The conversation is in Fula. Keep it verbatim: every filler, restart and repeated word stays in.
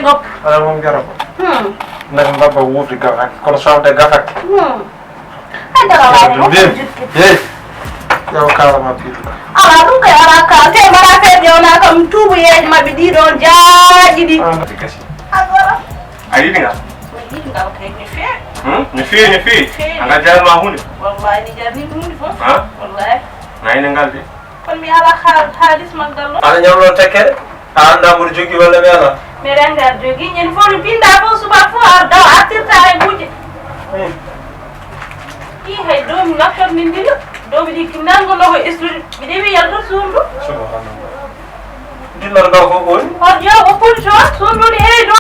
Top. Ala mum jara ko. Hmm. Ndax mbabba wuurde gafaki, kono sofde gafaki. Hmm. Ay, dara waawi ɗum. Hey. Yaw kala ma piiɗuɗa. Ala ɗum kay, ala ka. Te mbaɗa feere, wona kam tuubu yeeji maɓɓe ɗi ɗon jaaji ɗi. Ah, ɗi kasi. A ɗora. A yiɗi ngal? Mi yiɗi ngal kay, mi feewi. Hmm? Mi feewi, mi feewi. Feewi. A ngal jarma hunde? Wallahi, ni jarni hunde fof. Ha? Wallahi. Nayne ngal de. Kono mi ala ha-, haalis maggal ɗo. Aɗa ñamlo tekkere? A anndaa mboɗo jogii walla mi alaa? Mbeɗa anndi aɗa jogii. Ñande fof no pinɗa fof, subaka fof aɗa dawa artirta e buuɗe. Hmm. Ii, hay doomi naftormi ndin. Doomi ɗi nango no ko estude. Mbiɗa wi yalta suundu. Subhanallah. Ndin noon ɗo ko woni? Hoto yo o pulto suundu ni, hey, ɗo.